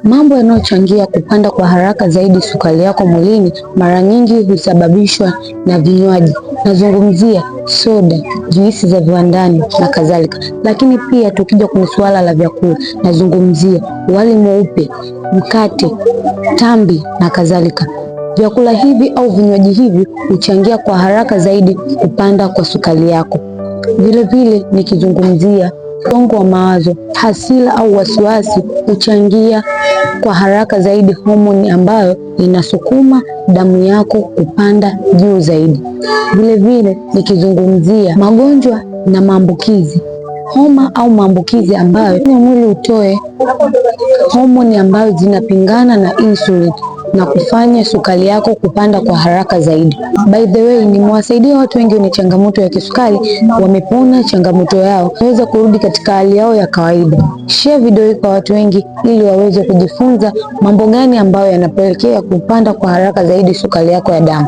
Mambo yanayochangia kupanda kwa haraka zaidi sukari yako mwilini mara nyingi husababishwa na vinywaji. Nazungumzia soda, juisi za viwandani na kadhalika. Lakini pia tukija kwenye suala la vyakula, nazungumzia wali mweupe, mkate, tambi na kadhalika. Vyakula hivi au vinywaji hivi huchangia kwa haraka zaidi kupanda kwa sukari yako. Vilevile nikizungumzia msongo wa mawazo, hasira au wasiwasi huchangia kwa haraka zaidi homoni ambayo inasukuma damu yako kupanda juu zaidi. Vilevile nikizungumzia magonjwa na maambukizi, homa au maambukizi ambayo mwili utoe homoni ambayo zinapingana na insulin na kufanya sukari yako kupanda kwa haraka zaidi. By the way, nimewasaidia watu wengi wenye changamoto ya kisukari, wamepona changamoto yao, waweza kurudi katika hali yao ya kawaida. Share video hii kwa watu wengi ili waweze kujifunza mambo gani ambayo yanapelekea kupanda kwa haraka zaidi sukari yako ya damu.